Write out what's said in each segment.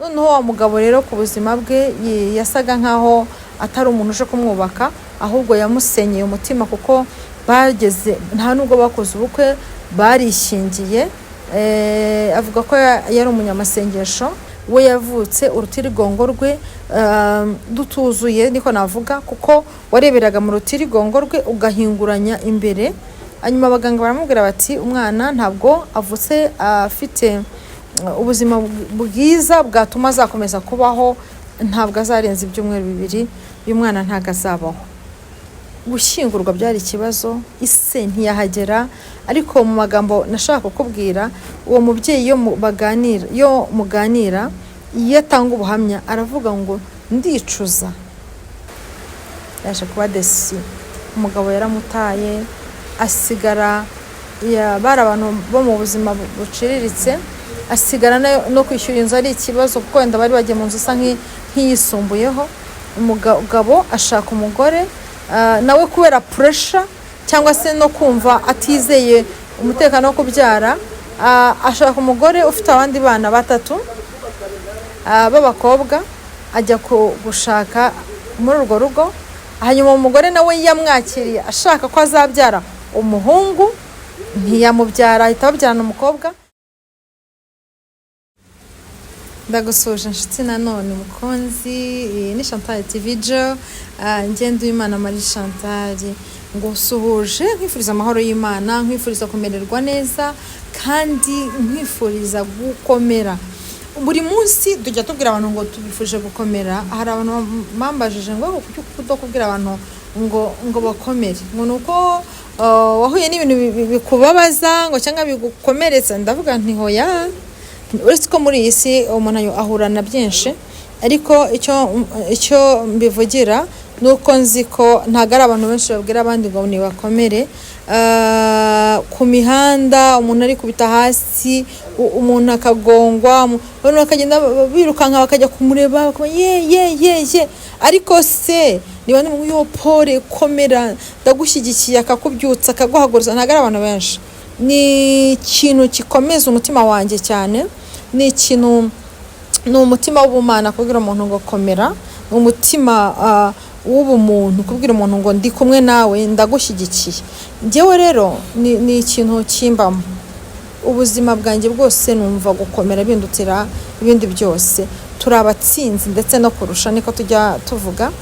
Noneho wa mugabo rero ku buzima bwe yasaga nkaho atari umuntu uje kumwubaka, ahubwo yamusenyeye umutima, kuko bageze nta nubwo bakoze ubukwe, barishyingiye. Avuga ko yari umunyamasengesho. We yavutse urutirigongo rwe rutuzuye, niko navuga, kuko wareberaga mu rutirigongo rwe ugahinguranya imbere. Hanyuma abaganga baramubwira bati: "Umwana ntabwo avutse afite ubuzima bwiza bwatuma azakomeza kubaho, ntabwo azarenza ibyumweru 2, uyu mwana ntabwo azabaho." Gushyingurwa byari ikibazo, ise ntiyahagera. Ariko mu magambo nashaka kukubwira, uwo mubyeyi iyo baganira, iyo muganira, iyo atanga ubuhamya aravuga ngo: "Ndicuza." Yaje kuba déçue, umugabo yaramutaye, asigara bari abantu bo mu buzima buciriritse, asigara no kwishyura inzu ari ikibazo, kuko wenda bari bagiye mu nzu isa nk'iyisumbuyeho. Umugabo ashaka umugore, nawe kubera pressure cyangwa se no kumva atizeye umutekano wo kubyara, ashaka umugore ufite abandi bana batatu b'abakobwa, ajya gushaka muri urwo rugo. Hanyuma umugore nawe yamwakiriye ashaka ko azabyara umuhungu, ntiyamubyara, ahita babyarana umukobwa. Ndagusuhuje inshuti nanone mukunzi, iyi ni Chantal TV Jo, Ngenduwimana Marie Chantal, ngusuhuje nkwifuriza amahoro y'Imana, nkwifuriza kumererwa neza kandi nkwifuriza gukomera. Buri munsi tujya tubwira abantu ngo tubifuje gukomera. Hari abantu bambajije ngo: "Kuki ukunda kubwira abantu ngo bakomere?" Ngo ni uko wahuye n'ibintu bikubabaza ngo cyangwa bigukomeretsa. Ndavuga nti: "Hoya." Uretse ko muri iyi si umuntu ahura na byinshi, ariko icyo mbivugira ni uko nzi ko ntabwo ari abantu benshi babwira abandi ngo nibakomere. Ku mihanda umuntu arikubita hasi, umuntu akagongwa, abantu bakagenda birukanka bakajya kumureba, bakaba ye ye ye ye. Ariko se niba ni yo pole, komera, ndagushyigikiye, akakubyutsa, akaguhagurutsa, ntabwo ari abantu benshi. Ni ikintu gikomeza umutima wanjye cyane, ni ikintu, ni umutima w'ubumana kubwira umuntu ngo komera, ni umutima w'ubumuntu kubwira umuntu ngo ndi kumwe nawe, ndagushyigikiye. Njyewe rero ni ikintu kimbamo ubuzima bwanjye bwose, numva gukomera bindutira ibindi byose. Turi abatsinzi ndetse no kurusha, niko tujya tuvuga.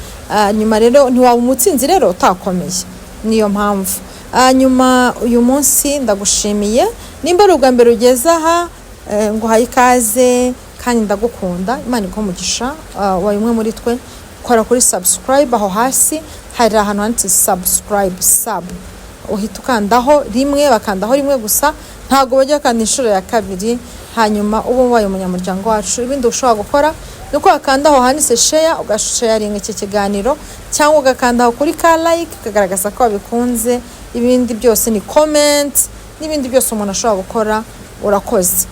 Nyuma rero ntiwaba umutsinzi rero utakomeye, niyo mpamvu. Hanyuma uyu munsi ndagushimiye, nimba ari ubwa mbere ugeze aha, nguhaye ikaze kandi ndagukunda. Imana iguhe umugisha, wabaye umwe muri twe. Kora kuri subscribe, aho hasi hari ahantu handitse subscribe, sub, uhita ukandaho rimwe. Bakandaho rimwe gusa, ntabwo bajya bakanda inshuro ya kabiri. Hanyuma uba ubaye umunyamuryango wacu. Ibindi ushobora gukora ni uko wakanda aho handitse share, ugasharinga iki kiganiro, cyangwa ugakanda aho kuri ka like, ukagaragaza ko wabikunze. Ibindi byose ni comment n'ibindi byose umuntu ashobora gukora. Urakoze.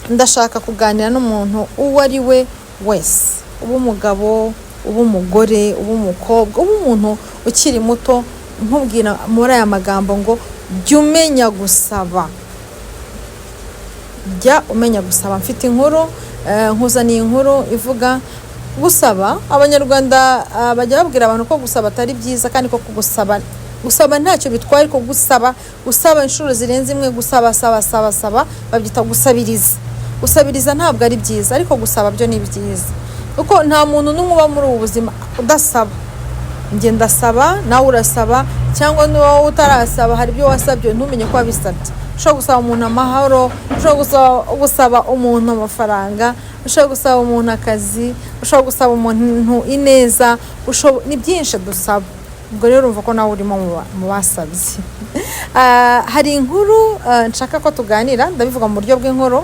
Ndashaka kuganira n'umuntu uwo ari we wese, uba umugabo, uba umugore, uba umukobwa, uba umuntu ukiri muto, nkubwira muri aya magambo ngo: jya umenya gusaba, jya umenya gusaba. Mfite inkuru, nkuzaniye inkuru ivuga gusaba. Abanyarwanda bajya babwira abantu ko gusaba atari byiza, kandi ko gusaba ntacyo bitwaye, ariko gusaba inshuro zirenze imwe, gusaba saba saba saba, babyita gusabiriza. Gusabiriza ntabwo ari byiza, ariko gusaba byo ni byiza, kuko nta muntu n'umwe uba muri ubu buzima udasaba. Njye ndasaba, nawe urasaba, cyangwa niba wowe utarasaba, hari ibyo wasabye ntumenye ko wabisabye. Ushobora gusaba umuntu amahoro, ushobora gusaba umuntu amafaranga, ushobora gusaba umuntu akazi, ushobora gusaba umuntu ineza, ni byinshi dusaba. Ubwo rero urumva ko nawe urimo mu basabye. Hari inkuru nshaka ko tuganira, ndabivuga mu buryo bw'inkuru,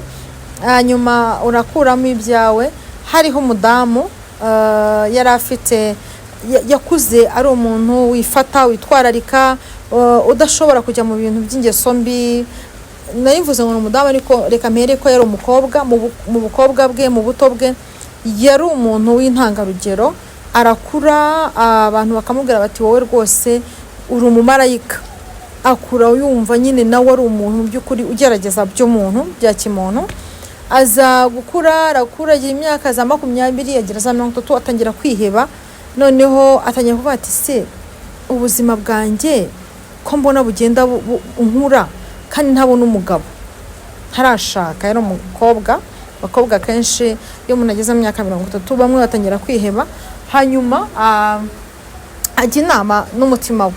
hanyuma urakuramo ibyawe. Hariho umudamu, yari afite yakuze ari umuntu wifata, witwararika, udashobora kujya mu bintu by'ingeso mbi. Nayivuze ngo ni umudamu, ariko reka mpere ko yari umukobwa. Mu bukobwa bwe, mu buto bwe, yari umuntu w'intangarugero. Arakura, abantu bakamubwira bati: "Wowe rwose uri umumarayika." Akura yumva nyine nawe ari umuntu mu by'ukuri ugerageza by'umuntu bya kimuntu. Aza gukura, arakura, agira imyaka za 20, agira za 30, atangira kwiheba. Noneho atangira kuvuga ati: "Se ubuzima bwanjye ko mbona bugenda nkura kandi ntabona umugabo, ntarashaka?" Yari umukobwa. Abakobwa kenshi iyo umuntu ageze mu myaka 30, bamwe batangira kwiheba. Hanyuma ajya inama n'umutima we,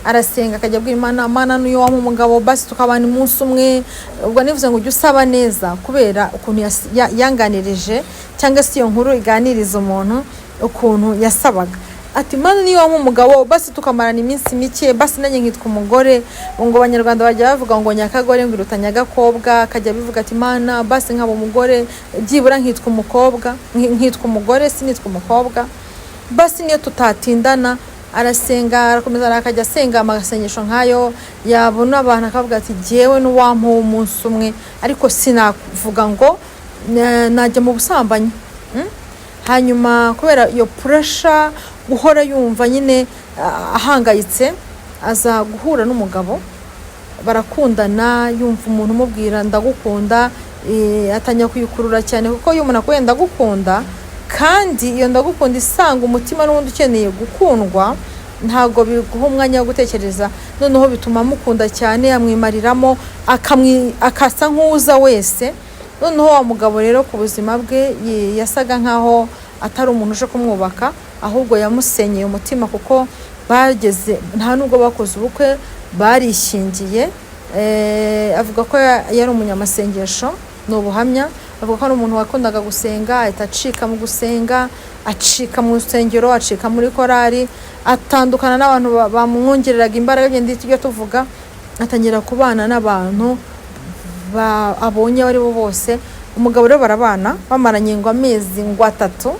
arasenga, akajya abwira Imana: "Mana, niyo wampa umugabo basi tukabana umunsi umwe." Ubwo nivuze ngo ujye usaba neza, kubera ukuntu yanganirije cyangwa se iyo nkuru iganiriza umuntu ukuntu yasabaga, ati: "Mana, niyo wampa umugabo basi tukamarana iminsi mike, basi nanjye nkitwa umugore." Ngo Abanyarwanda bajya bavuga ngo nyakagore ngo iruta nyagakobwa. Akajya bivuga ati: "Mana, basi nkaba umugore, byibura nkitwa umukobwa, nkitwa umugore, sinitwa umukobwa, basi niyo tutatindana." Arasenga, arakomeza, akajya asenga amasengesho nk'ayo, yabona abantu akavuga ati: "Jyewe n'uwampa umunsi umwe, ariko sinavuga ngo najya mu busambanyi." Hanyuma kubera iyo pressure, guhora yumva nyine ahangayitse, aza guhura n'umugabo, barakundana. Yumva umuntu umubwira "ndagukunda", atangira kuyikurura cyane, kuko iyo umuntu akubwiye "ndagukunda", kandi iyo "ndagukunda" isanga umutima n'ubundi ukeneye gukundwa, ntabwo biguha umwanya wo gutekereza. Noneho bituma amukunda cyane, amwimariramo, akasa nk'uza wese. Noneho wa mugabo rero ku buzima bwe yasaga nkaho atari umuntu uje kumwubaka, ahubwo yamusenyeye umutima, kuko bageze nta nubwo bakoze ubukwe, barishyingiye. Avuga ko yari umunyamasengesho, ni ubuhamya. Avuga ko ari umuntu wakundaga gusenga, ahita acika mu gusenga, acika mu rusengero, acika muri korari, atandukana n'abantu bamwongereraga imbaraga, genda tujya tuvuga, atangira kubana n'abantu abonye abo ari bo bose. Umugabo rero barabana, bamaranye ngo amezi ngo 3.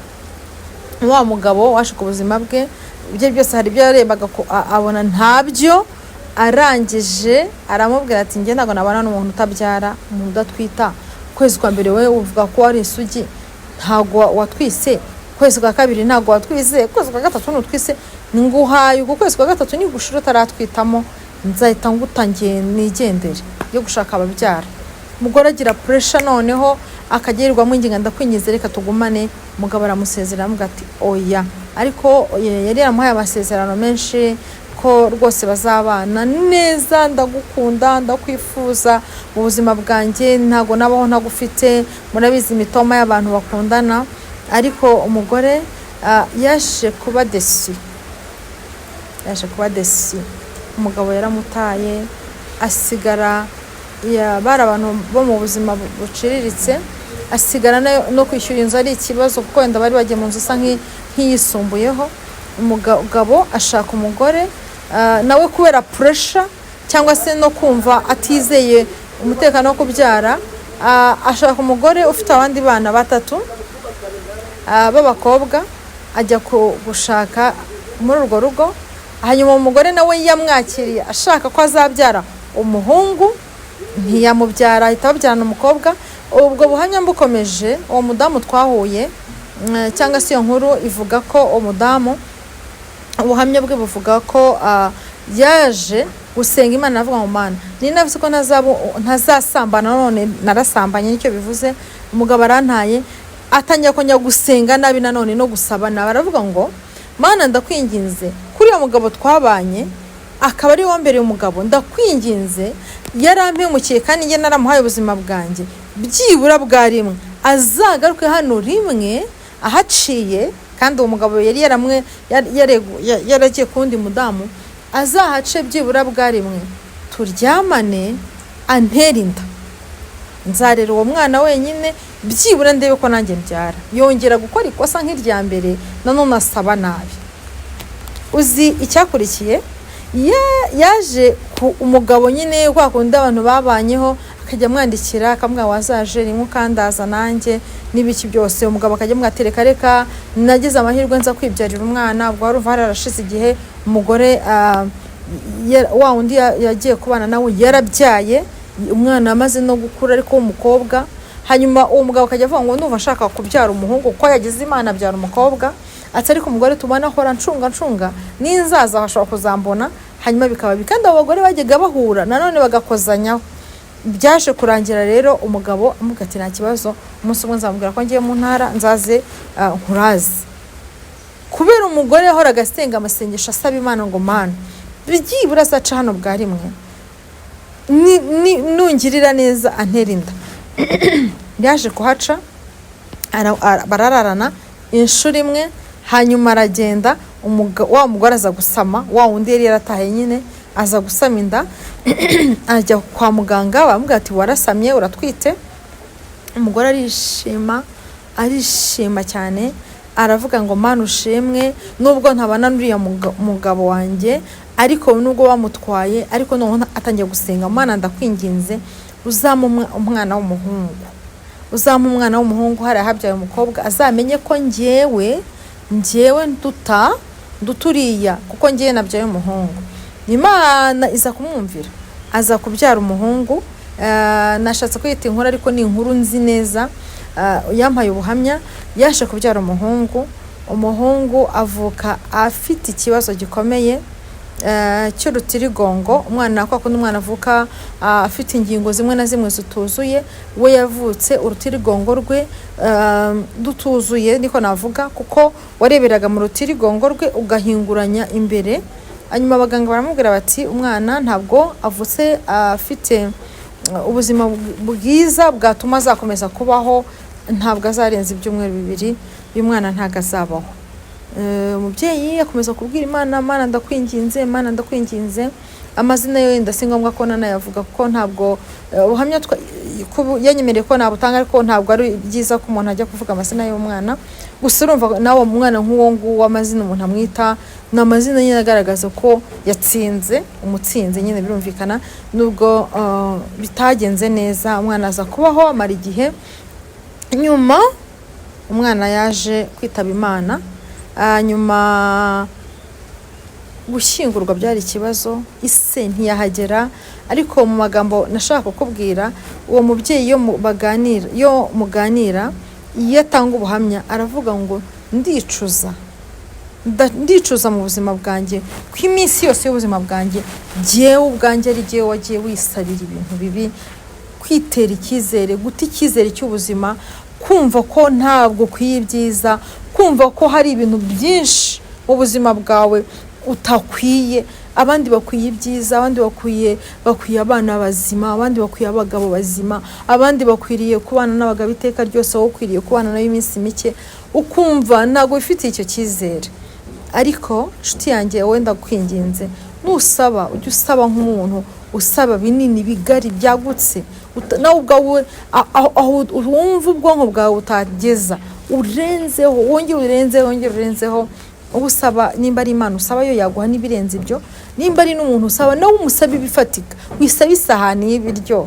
Wa mugabo waje ku buzima bwe, ibye byose hari ibyo yarebaga abona ntabyo. Arangije aramubwira ati: "Njye ntabwo nabana n'umuntu utabyara, umuntu udatwita. Ukwezi kwa mbere wowe uvuga ko wari isugi, ntabwo watwise. Ukwezi kwa kabiri ntabwo watwise. Ukwezi kwa gatatu ntutwise. Nguhaye uku kwezi kwa gatatu, nigushira utaratwitamo nzahita ngutangiye nigendere yo gushaka ababyara." Umugore agira pressure, noneho akajya yirirwamo ingingo: "Ndakwinginze, reka tugumane." Umugabo aramusezerera, aramubwira ati: "Oya." Ariko yari yaramuhaye amasezerano menshi ko rwose bazabana neza. "Ndagukunda, ndakwifuza mu buzima bwanjye, ntabwo nabaho ntagufite." Murabizi imitoma y'abantu bakundana. Ariko umugore yaje kuba déçue, yaje kuba déçue. Umugabo yaramutaye, asigara bari abantu bo mu buzima buciriritse, asigara no kwishyura inzu ari ikibazo, kuko wenda bari bagiye mu nzu isa nk'iyisumbuyeho. Umugabo ashaka umugore, nawe kubera pressure cyangwa se no kumva atizeye umutekano wo kubyara, ashaka umugore ufite abandi bana batatu b'abakobwa, ajya gushaka muri urwo rugo. Hanyuma umugore nawe yamwakiriye ashaka ko azabyara umuhungu, ntiyamubyara, ahita babyarana umukobwa. Ubwo buhamya mbukomeje, uwo mudamu twahuye, cyangwa se iyo nkuru ivuga ko uwo mudamu, ubuhamya bwe buvuga ko yaje gusenga Imana, avuga ngo: "Mana, ni navuze ko ntazasambana, none narasambanye, nicyo bivuze, umugabo arantaye." Atangira kongera gusenga nabi nanone no gusaba nabi, aravuga ngo: "Mana, ndakwinginze, kuri uyu mugabo twabanye akaba ari wambereye umugabo, ndakwinginze, yarampemukiye kandi njye naramuhaye ubuzima bwanjye, byibura bwa rimwe azagaruke hano rimwe ahaciye." Kandi uwo mugabo yari yaramwe yaragiye ku wundi mudamu. "Azahace byibura bwa rimwe, turyamane, antere inda, nzarera uwo mwana wenyine, byibura ndebe ko nanjye mbyara." Yongera gukora ikosa nk'irya mbere, nanone asaba nabi. Uzi icyakurikiye? Yaje ku umugabo nyine kwa kundi abantu babanyeho, akajya amwandikira, akamubwira: "Wazaje rimwe ukandaza nanjye," n'ibiki byose. Umugabo akajya amubwira ati: "Reka reka, nagize amahirwe nza kwibyarira umwana." Ubwo wari uva hararashize igihe, umugore wa wundi yagiye kubana nawe yarabyaye umwana, amaze no gukura, ariko w'umukobwa. Hanyuma uwo mugabo akajya avuga ngo: "Ndumva ashaka kubyara umuhungu," kuko yagize Imana abyara umukobwa. Ati: "Ariko umugore tubana ahora ncunga ncunga, n'inzaza ashobora kuzambona." Hanyuma bikaba bibi, kandi abo bagore bajyaga bahura nanone bagakozanyaho. Byaje kurangira rero umugabo amubwira ati: "Nta kibazo, umunsi umwe nzamubwira ko ngiye mu ntara, nzaze nkuraze." Kubera umugore yahoraga asenga amasengesho asaba Imana ngo: "Mana, byibura azaca hano bwa rimwe, nungirira neza antera inda." Yaje kuhaca, barararana inshuro imwe, hanyuma aragenda. Wa mugore aza gusama, wa wundi yari yarataye nyine, aza gusama inda, ajya kwa muganga, baramubwira ati: "Warasamye, uratwite." Umugore arishima, arishima cyane, aravuga ngo: "Mana ushimwe, nubwo ntabana n'uriya mugabo wanjye, ariko nubwo bamutwaye, ariko noneho." Atangiye gusenga: "Mana, ndakwinginze, uzampe umwana w'umuhungu, uzampe umwana w'umuhungu. Hariya habyaye umukobwa, azamenye ko njyewe nduta uriya, kuko njyewe nabyaye umuhungu." Imana iza kumwumvira, aza kubyara umuhungu. Nashatse kwita inkuru, ariko ni inkuru nzi neza. Yampaye ubuhamya. Yaje kubyara umuhungu, umuhungu avuka afite ikibazo gikomeye cy'urutirigongo. Umwana, kwa kundi umwana avuka afite ingingo zimwe na zimwe zituzuye, we yavutse urutirigongo rwe rutuzuye, niko navuga, kuko wareberaga mu rutirigongo rwe ugahinguranya imbere. Hanyuma abaganga baramubwira bati: "Umwana ntabwo avutse afite ubuzima bwiza bwatuma azakomeza kubaho, ntabwo azarenza ibyumweru 2, uyu mwana ntabwo azabaho." Umubyeyi akomeza kubwira Imana: "Mana, ndakwinginze, Mana, ndakwinginze." Amazina yo wenda si ngombwa ko nanayavuga, kuko ntabwo ubuhamya yanyemereye ko nabutanga, ariko ntabwo ari byiza ko umuntu ajya kuvuga amazina y'umwana. Gusa urumva nawe, umwana nk'uwo nguwo, amazina umuntu amwita ni amazina nyine agaragaza ko yatsinze, umutsinzi nyine, birumvikana. Nubwo bitagenze neza, umwana aza kubaho, amara igihe. Nyuma umwana yaje kwitaba Imana. Hanyuma gushyingurwa byari ikibazo, ise ntiyahagera. Ariko mu magambo nashaka kukubwira, uwo mubyeyi iyo baganira, iyo muganira, iyo atanga ubuhamya, aravuga ngo: "Ndicuza, ndicuza mu buzima bwanjye, ko iminsi yose y'ubuzima bwanjye jyewe ubwanjye ari jyewe wagiye wisabira ibintu bibi, kwitera icyizere, guta icyizere cy'ubuzima, kumva ko ntabwo ukwiye ibyiza, kumva ko hari ibintu byinshi mu buzima bwawe utakwiye. Abandi bakwiye ibyiza, abandi bakwiye abana bazima, abandi bakwiye abagabo bazima, abandi bakwiriye kubana n'abagabo iteka ryose, wowe ukwiriye kubana nayo iminsi mike, ukumva ntabwo wifitiye icyo cyizere." Ariko nshuti yanjye, wowe ndakwinginze, nusaba ujye usaba nk'umuntu usaba binini, bigari, byagutse, nawe ubwawe aho wumva ubwonko bwawe butageza, urenzeho, wongere urenzeho, wongere urenzeho. Uba usaba, nimba ari Imana usaba, yo yaguha n'ibirenze ibyo. Nimba ari n'umuntu usaba, nawe umusaba ibifatika. Wisaba isahani y'ibiryo,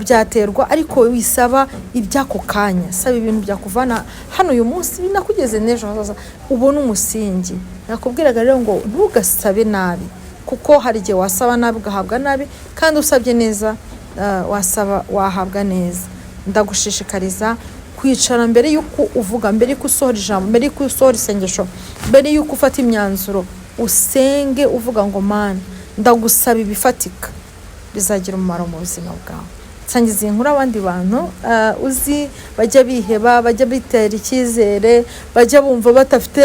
byaterwa, ariko wisaba iby'ako kanya, saba ibintu byakuvana hano uyu munsi binakugeze n'ejo hazaza, ubone umusingi. Nakubwiraga rero ngo ntugasabe nabi, kuko hari igihe wasaba nabi ugahabwa nabi, kandi usabye neza wasaba wahabwa neza. Ndagushishikariza kwicara mbere y'uko uvuga, mbere y'uko usohora ijambo, mbere y'uko usohora isengesho, mbere y'uko ufata imyanzuro, usenge uvuga ngo: "Mana, ndagusaba ibifatika bizagira umumaro mu buzima bwawe." Sangiza iyi nkuru abandi bantu uzi bajya biheba, bajya bitera icyizere, bajya bumva badafite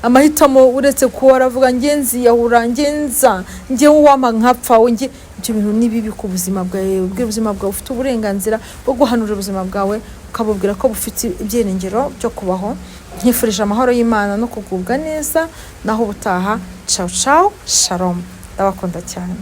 amahitamo uretse kuba aravuga: "Nge nziyahura, nge nza ngewe uwampa nkapfa nge." Ibyo bintu ni bibi ku buzima bwawe. Ubwira ubuzima bwawe, ufite uburenganzira bwo guhanura ubuzima bwawe, ukabubwira ko bufite ibyiringiro byo kubaho. Nkwifurije amahoro y'Imana no kugubwa neza. Naho ubutaha, ciao ciao, shalom, ndabakunda cyane.